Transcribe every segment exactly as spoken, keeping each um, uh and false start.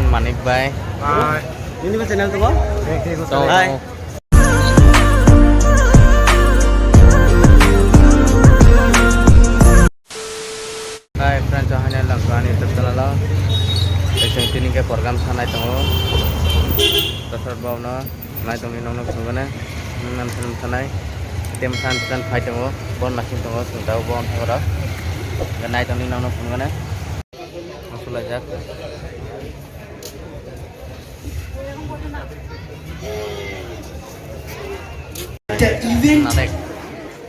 Manik bai. Hai. Nini ba channel to ba? Hai. Hai friends, o haino langkha ani YouTube channel o. Tei chwng tini khe program sanai tongo. Dosar bau no nai tongni nongno phunukgana. Nang nam sanai. Tem san san phai tongo. Bon masing tongo. Chwng tao bon thogora. Nai tongni nongno phunukgana. Masuk lajak. The event Nadek.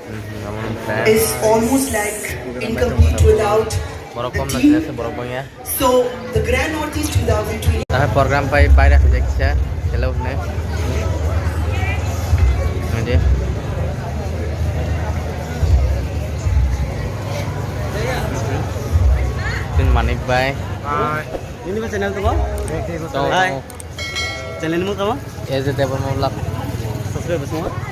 Mhm, namun friends. Is almost like incomplete without Borok the kom na team. Sini borok bang ya. So, the Grand Northeast twenty twenty. Taha program pai pai rak jek sa. Hello ne. Nanti. Tin Manik bai. Hai. Nini ba channel to ba? Tong, hai. Tong. Channel ni mung tamo? A J Debbarma vlog. Subscribe bosong.